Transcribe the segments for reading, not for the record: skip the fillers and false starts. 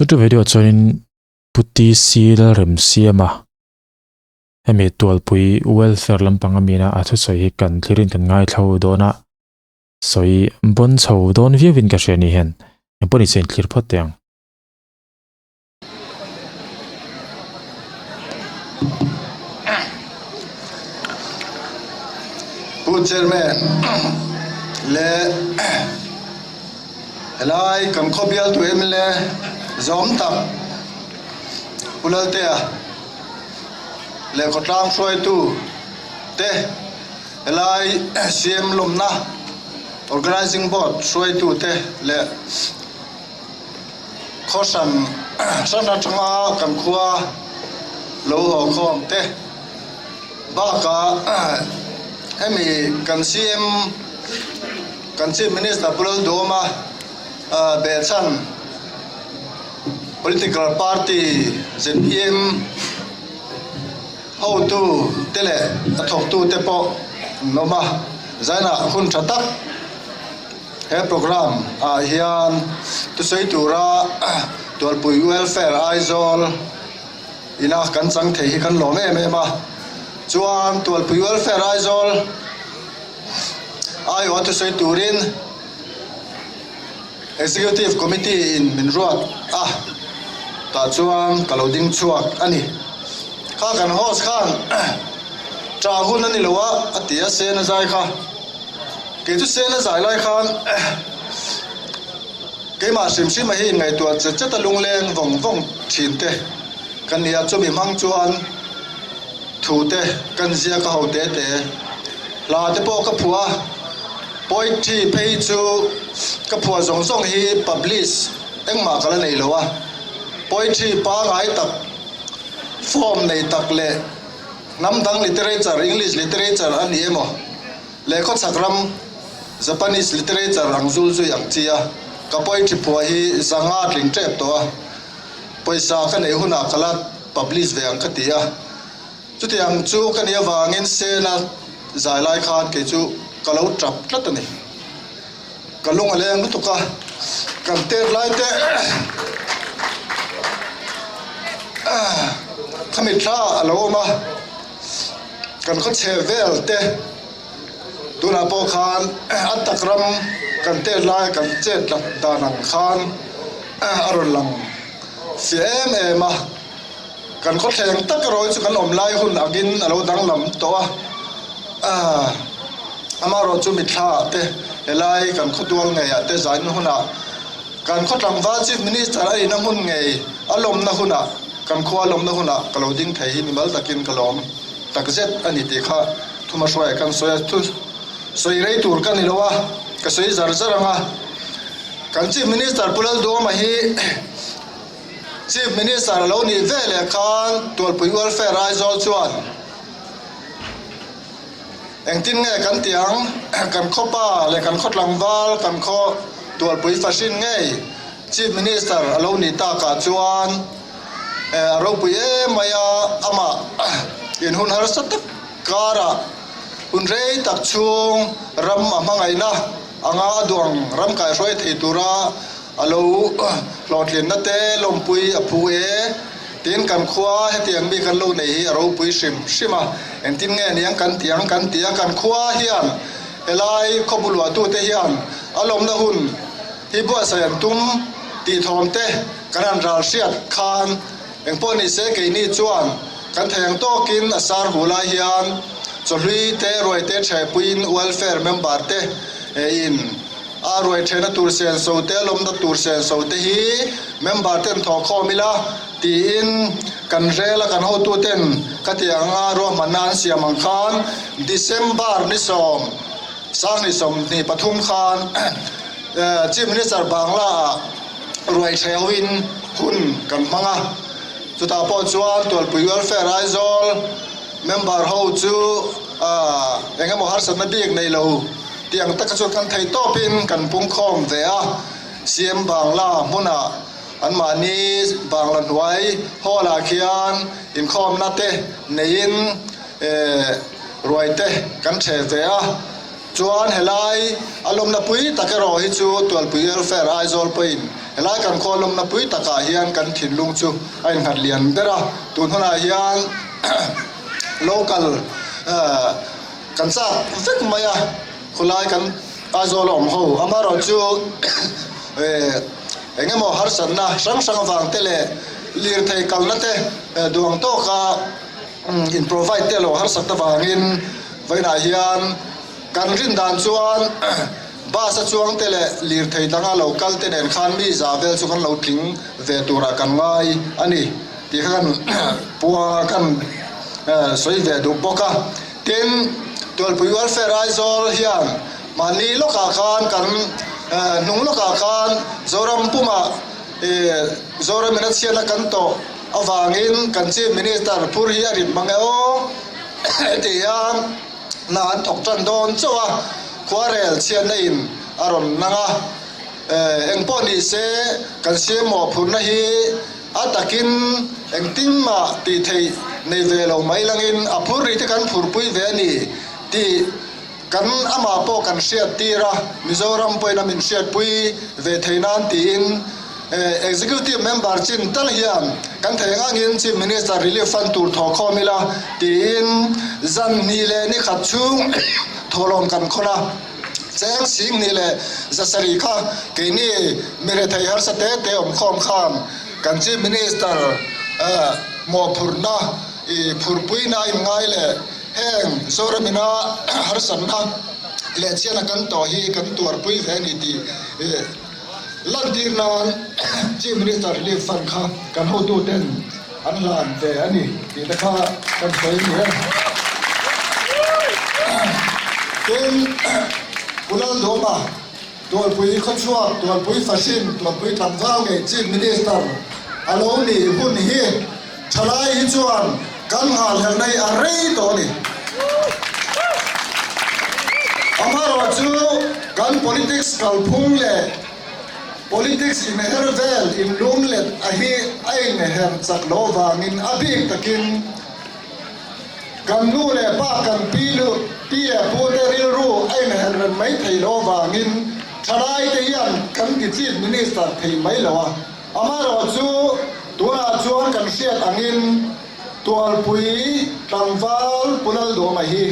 Chuti video chuanin Pu TC Lalremsiama hemi tualpui welfare lampang amina a thusawi hi kan thlirin kan ngaithla dawn a, sawi bawn chho dawn viauin ka hria ni hian engpawh ni se inthlir phawt teh ang. Pu Chairman leh helai kan khawbial tu mla zawm tak Pu Laltea leh khawtlang hruaitu te helai CM lawmna Organising Board hruaitu te leh Khaw hran hran atanga kan khua lo haw khawm te bakah hemi kan CM kan Chief Minister Pu Lalduhawma behchhan Political Party zpm hotu te leh a thawktu te pawh an awm a, zainah hun tha tak. He program ah hian thusawi tura Tualpui Welfare Aizawl ina kan chang thei hi kan lawm em em a, chuan Tualpui Welfare Aizawl aiawha thusawi turin Executive Committee in min ruat a, tah chuan ka lo ding chhuak a ni. Kha kan host khan ṭah hun a ni lo a, a ti a sena zai kha. Kei chu sena zai lai khan keimah hrim hrim a hi inngaihtuah chet chet a lungleng vawng vawng thin te ka nia chumi hmang chuan thu te kan ziak a ho te te hla te pawh ka phuah a poetry phei chu ka phuah zawng zawng hi publish engmah ka la nei lo a poetry pangai tak form nei tak leh Hnam dang literature, English literature a ni emaw, leh khawchhak ram Japanese literature ang zul zui ang chi a, ka poetry phuah hi zanga tling tep tawh a, pawisa ka neih hunah ka la publish ve ang ka ti a. Chutiang chu ka nih avangin Sena zai lai khan kei chu ka lo tap tlat a ni. Ka lung a leng lutuk a, kan tet lai te khami thla a lo awm a, kan khaw chhe vel te tunah pawh khan a tak ram kan tet lai kan chet lat dan ang khan a rawn lang fiah em em a, kan khaw thleng tak erawh hi chu kan awm lai hun angin a lo danglam tawh a. Amaherawh chu mitthla te helai kan khawtual ngeiah te zain hunah kan khaw tlangval Chief Minister a inna hmun ngei a lawmna hunah kan khua lawmna hunah ka lo ding thei hi mimal takin ka lawm takzet a ni tih kha thuma hruaiah kan sawi a, thu sawi rei tur ka ni lo a, ka sawi zar zar ang a. Kan Chief Minister Pu Lalduhawma hi Chief Minister a lo nih veleh khan Tualpui Welfare Aizawl chuan, Engtin nge kan tih ang? Kan khaw pa leh kan khaw tlangval, kan khaw tualpui fahrin ngei Chief Minister a lo nih takah chuan a ropui em mai a, amah in hun harsa tak karah hun rei tak chhung ram a hmangaihna anga a duang ram kaihruai thei tura a lo hlawhtlinna te lawmpui a phu e. Tin, kan khua hetiang mi kan lo nei hi a ropui hrim hrim a, engtin nge niang kan ti ang kan ti a, kan khua hian helai khawbuluahtute hian a lawmna hun hi buatsaih an tum tih thawm te kan han ral hriat khan engpawh ni se keini chuan kan thei ang tawkin a sar hu lai hian chawhlui te ruai te thehpuiin welfare member te in A ruai thehna tur senso te, lawmna tur senso te hi member ten thawhkhawm ila tiin kan rel a, kan hotuten ka ti ang a, ruahmanna an siam ang khan December ni sawm, sang ni 23 khan Chief Minister Bangla ah ruai theh hoin hun kan hmang a, chutah pawh chuan Tualpui Welfare Aizawl member ho chu eng emaw harsatna bik nei lo. Tiang taka chuan kan thei tawpin kan pungkhawm ve a, CM Bangla hmunah anmahni Bangla hnuai hall ah khian inkhawmna te neiin ruai te kan ṭheh ve a, chuan helai a lawmna pui tak erawh hi chu Tualpui Welfare Aizawl pawhin. Helai kan khua lawmna pui takah hian kan thinlung chu a innghat lian ber a, tun hunah hian local kan chak vek mai a, khawlai kan Aizawl a awm ho. Amaherawhchu eng emaw harsatna hrang hrang avang te leh lirthei kalna te duang tawka in provide te lo harsat avangin vawiinah hian kan rin dan chuan bus a chuang te leh lirthei danga lo kal te nen khan mi za vel chu kan lo tling ve turah kan ngai a ni tih kha kan pua kan sawi ve duh bawk a. Tin, Tualpui Welfare Aizawl hian mahni lawkah khan kan hnung lawkah khan Zoram pumah Zoram in a chhiatna kan tawh avangin kan Chief Minister phur hi a rit mang e aw heti hian hna an thawk tan dawn chauh a, khuarel chhiatna in a rawn nang a, engpawh ni se kan siam mawhphurhna hi a takin engtin mah tih theih nei ve lo mai langin a phur ri te kan phurpui ve a ni tih Kan amah pawh kan hriat tir a, Mizoram pawhin a min hriatpui ve thei nan tiin Executive Member chin tal hian kan thei angin Chief Minister Relief Fund tur thawhkhawm ila tiin zan hnih leh ni khat chhung thawhlawm kan khawn a. Cheng sing hnih leh zasarih kha keini mi rethei harsa te te awmkhawm khan kan Chief Minister mawhphurhna i phurpuina a inngai leh Heng Zoramina harsatna leh chhiatna kan tawh hi kan tuarpui ve a ni tih lantir nan Chief Minister Relief Fund kha kan hotuten an hlan ve a ni tih te kha kan sawi a ni e. Tin, Pu Laldawma, Tualpui khawchhuak, Tualpui fahrin, Tualpui tlangval ngei Chief Minister a lo nih hun hi thalai hi chuan kan nghahhlelhna hi a rei tawh a ni. Amaherawhchu kan politics kalphung leh politics inher vel inlum let a hi a inher chak loh vangin a bik takin Kan nu leh pa kan pi lu pi leh pu te rilru a inherh reng mai thei lo avangin thalai te hian kan ti Chief Minister thei mai lo a. Amaherawh chu tunah chuan kan hriat angin Tualpui tlangval Pu Laldawma hi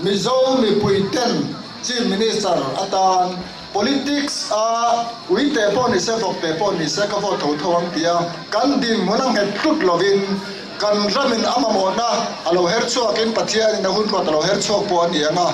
Mizo mipui ten Chief Minister atan Politics a ui teh pawh ni se vawk teh pawh ni se ka vote tho tho ang tia kan dinhmun a nghet tlut lovin kan ramin a mamawhna a lo her chhuakin Pathianin a hun ruat a lo her chhuak pawh a ni ang a.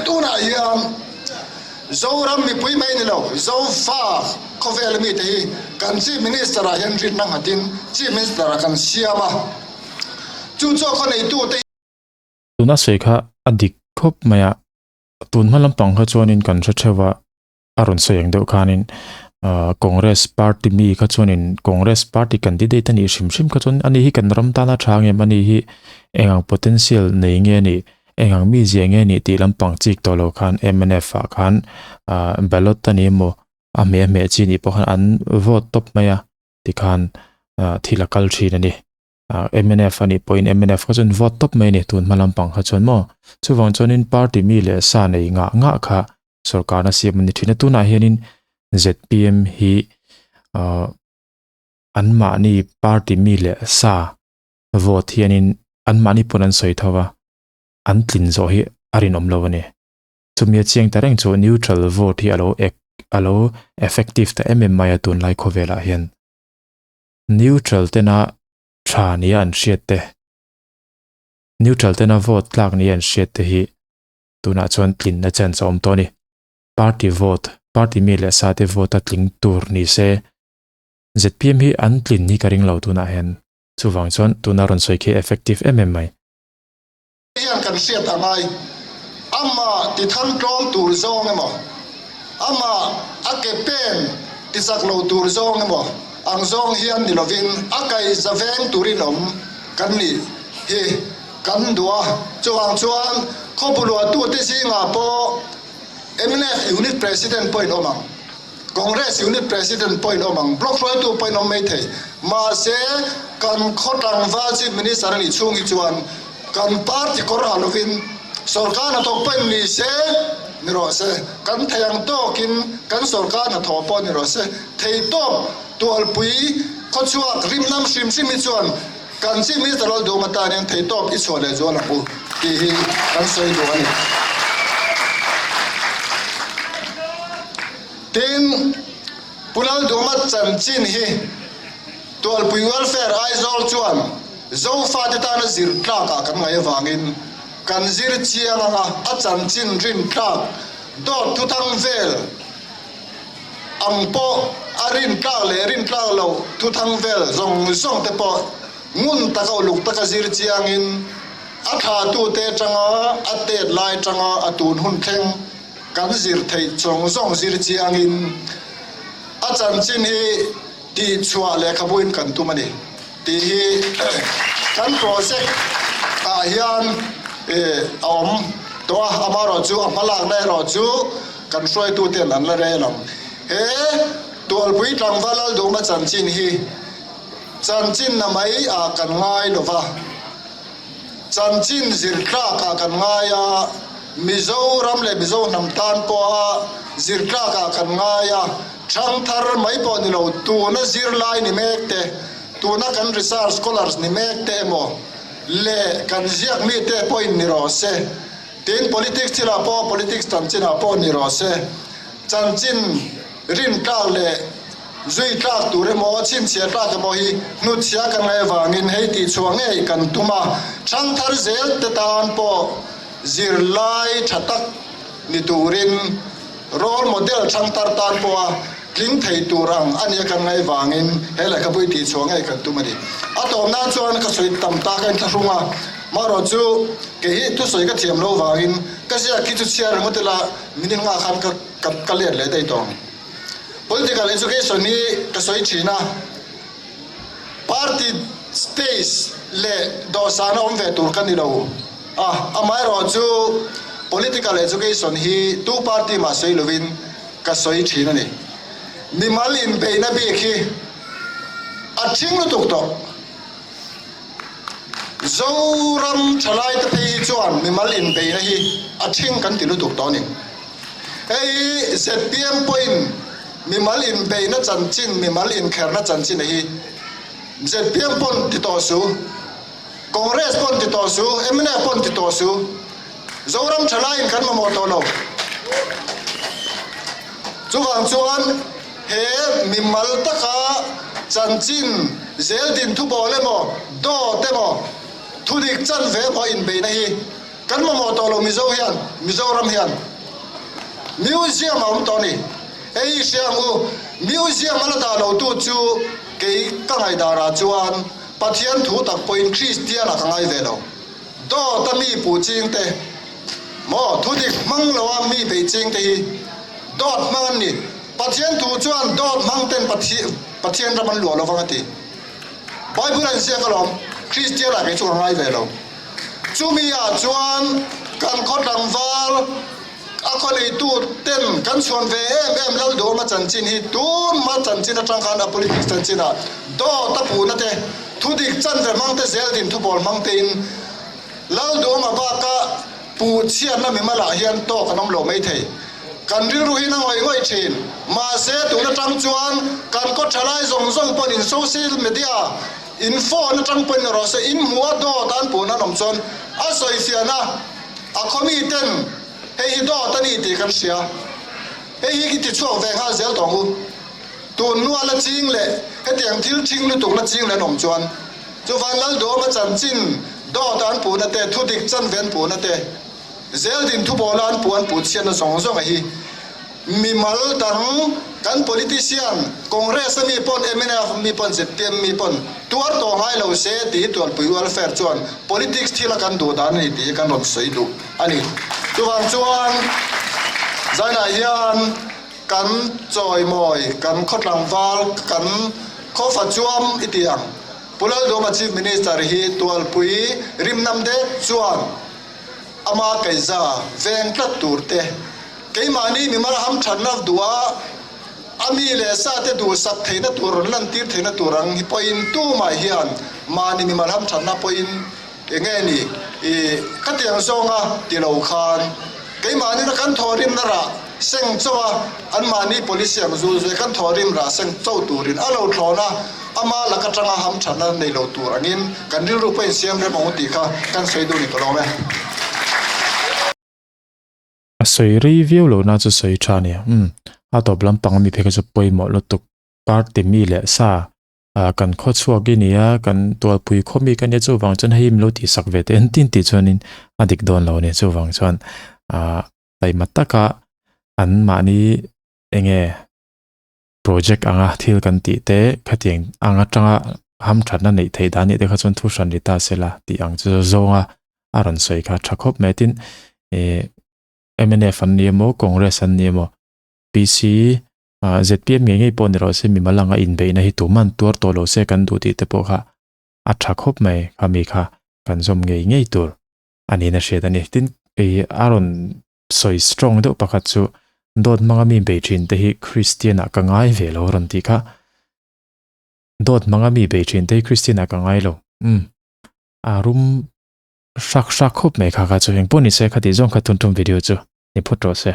Tunah hian Zoram mipui mai ni lo Zofa khawvel mite hi kan Chief Minister ah hian rinna nghatin Chief Minister ah kan siam a, chu chu a khaw neitute hi. Tuna sawi kha a dik khawp mai a. Tun hma lampang kha chuanin kan hre theuh a, a rawn sawi ang deuh khanin ah Congress party mi kha chuanin Congress party candidate a nih hrim hrim kha chuan ani hi kan ram tana tha ang em ani hi eng ang potential nei nge a nih eng ang mizia nge a nih tih lampang chik tawh lo khan mnf ah khan ah ballot a ni emaw a hmeh a hmeh chi nih pawh khan an vote tawp mai a tikhan ah thil a kal thin a ni. Mnf a nih pawhin mnf kha chuan vote tawp mai a ni tun hma lampang kha chuan maw chuvang chuanin party mi leh sa nei ngah ngah kha sorkarna siam a ni thin a tunah hianin zpm hi ahh anmahni party mi leh sa vote hianin anmahni pawn an sawi tho va an tlin zawh hi a rinawm lo a ni chumi a chiang ta reng chu neutral vote hi a lo ek a lo effective ta em em mai a tunlai khawvelah hian. Neutral tena tha nia an hriat te, neutral tena vote tlak nia an hriat te hi tunah chuan tlinna chance a awm tawh a ni. Party vote, party mi leh sa te vote a tling tur ni se, zpm hi an tlin hi ka ring lo tunah hian. Chuvang chuan tuna rawn sawi khi effective em em mai. Hian kan hriat a ngai. Amah ti thang tlawm tur zawng emaw, amah a ke pen ti chak lo tur zawng emaw ang zawng hian ni lovin a kaihza veng turin awm kan nih hi kan duh a. Chuvang chuan khawpuluahtute zingah pawh mnf Unit President pawhin awm ang. Congress Unit President pawhin awm ang, Block hruaitu pawhin awm mai thei. Mahse, kan khaw tlangval Chief Minister a nih chhung hi chuan kan party kawr ha lovin sorkar hnathawk pawhin ni se. ni rawh se, kan thei ang tawkin kan sorkar hnathawh pawh ni rawh se, thei tawp tualpui khawchhuak rimnam hrim hrim hi chuan kan Chief Minister Lal Duhawm atan hian thei tawp i chhuah leh zual ang u tih hi kan sawi duh a ni. Tin, Pu Lal Duhawma chanchin hi Tualpui Welfare Aizawl chuan Zofate tana zir tlakah kan ngaih avangin kan zir chiang anga a chanchin rin tlak dawt thuthang vel ang pawh a rin tlak leh rin tlak loh thuthang vel zawng zawng te pawh ngun taka uluk taka zir chiangin a thlatute atanga a tet lai atanga a tun hun thleng kan zir theih zawng zawng zir chiangin a chanchin hi tihchhuah lehkhabuin kan tum a ni tih hi kan project ah hian a awm tawh a, amaherawhchu a hmalakna erawh chu kan hruaituten an la rel ang. He Tualpui tlangval Lalduhma chanchin hi chanchin na mai ah kan ngai lo va, chanchin zir tlak ah kan ngai a, Mizoram leh Mizo hnam tan pawha zir tlak ah kan ngai a, Thangthar mai pawh ni lo, tuna zirlai ni mek te, tuna kan research scholars ni mek te emaw leh kan ziak mi te pawhin ni rawh se, tin politics thilah pawh politics chanchinah pawh ni rawh se, chanchin rin tlak leh zui tlak tur emaw chhinchhiah tlak emaw hi hnutchhia kan ngaih avangin hei tihchhuah ngei kan tum a, thangthar zel te tan pawh zirlai tha tak ni turin Role model thangtar tan pawha tling thei tur ang a nia kan ngaih vangin he lehkhabu i tihchhuah ngei kan tum a ni. A tawp nan chuan ka sawi tam ta ka inthlahrung a, marawh chu kei hi thusawi ka thiam lo vangin ka ziak khi chu chhiar ringawt ila minute nghah khan ka ka ka let leh daih tawh ang. Political education hi ka sawi thin a, party stage leh dawhsana awm ve tur ka ni lo. A, amaherawhchu political education hi tu party mah sawi lovin ka sawi thin a ni. Mimal inbeihna bik hi a thing lutuk tawh. Zoram thalaite phei hi chuan mimal inbeihna hi a thing kan ti lutuk tawh a ni. Hei hi zpm pawhin mimal inbeihna chanchin, mimal inkherna chanchin hi zpm pawn ti tawh su. Congress pawn ti tawh su, mnf pawn ti tawh su, Zoram thalaiin kan mamawh tawh lo. Chuvang chuan he mimal taka chanchin zel din thu bawl emaw, dawt emaw, thudik chan ve emaw inbeihna hi kan mamawh tawh lo Mizo hian, Mizoram hian. Museum a awm tawh a ni. Hei hi hria ang u, Museum a la dah lo tu chu kei ka ngaihdarah chuan Pathian thu tak pawhin Kristian ah ka ngai ve lo. Dawt a mi puh ching te maw thu dik hmang lo a mi beih ching te hi dawt hmang an ni. Pathian thu chuan dawt hmang ten Pathian ram an luah lo vang a ti. Bible a inziak alawm, Kristian ah kei chu ka ngai ve lo. Chumi ah chuan kan khaw tlangval A khawneitu ten kan chhuan ve em em Lalduhawma chanchin hi tunhma chanchin atang khan a politics chanchin ah dawt a puhna te, thudik chanve hmang te zel din thubawl hmang te in Lalduhawma baka puh chhiatna mimal ah hian tawk an awm lo mai thei. Kan rilru hi na ngawih ngawih thin. Mahse tun atang chuan kan khaw thalai zawng zawng pawhin in social media in phone atang pawhin erawh se in hmuh a dawt an puhna an awm chuan a sawifiahna A khawmi ten hei hi dawt a ni tih kan hria. Hei hi ti chhuak ve nghal zel tawh ang u. Tun hnua la ching leh hetiang thil thing lutuk la ching leh an awm chuan chuvan Lalduhawma chanchin dawt a an puhna te, thudik chanve an puhna te, zeldin thubawla an puh an puh chhiatna zawng zawng a hi Mimal dang kan politician, Congress a mi pawn, mnf mi pawn, zpm mi pawn tuar tawh ngai lo se tih hi Tualpui Welfare chuan politics thil a kan duh dan a ni tih hi kan rawn sawi duh a ni. Chuvang chuan zainah hian kan chawimawi, kan khaw tlangval, kan khawfa chuam i ti ang. Pu Lalduhawma Chief Minister hi Tualpui rimnam dek chuan Ama kaiza veng tlat tur te, keimahni mimal hamthatna duha a mi leh sa te duhsak theihna tur rawn lantir theihna tur ang hi pawhin tumah hian mahni mimal hamthatna pawhin eng nge ni i khatiang zawnga ti lo khan. Keimahni na kan thawhrimna rah seng chauh a, anmahni policy ang zul zui kan thawhrim rah seng chauh turin a lo thlawn a, ama lak atanga hamthatna nei lo tur angin kan rilru pawh insiam rem ang u tih kha kan sawi duh ni ka lawm e. A sawi rei viau lo na chu sawi tha nia. Umm a tawp lampang ami phei kha chu pawimawh lutuk party mi leh sa ah kan khaw chhuak i nia kan tualpui khaw mi ka nia chuvang chuan hei min lo tih sak ve teh an tin tih chuanin a dik dawn lo a ni chuvang chuan ah taima taka an mahni enge project anga thil kan tih te khatiang ang atanga hamthatna neih theih dan nih te kha chuan thu hran ri ta sela tih ang chu zawnga a rawn sawi kha tha khawp mai tin ih mnf an ni emaw congress an ni emaw PC ah zpm ngei ngei pawh ni rawh se mimal anga inbeihna hi tuman tuar tawh lo se kan duh tih te pawh kha a tha khawp mai khami kha kan zawm ngei ngei tur a niin a hriat a ni tin ih a rawn sawi strong deuh pakhat chu dawt hmanga mi bei thin te hi Christian ah ka ngai ve lo a rawn tih kha dawt hmanga mi bei thin te hi Christian ah ka ngai lo umm a rum hrak hrak khawp mai kha kha chu engpawh ni se khati zawng kha tun tum video chu ni phawt rawh se.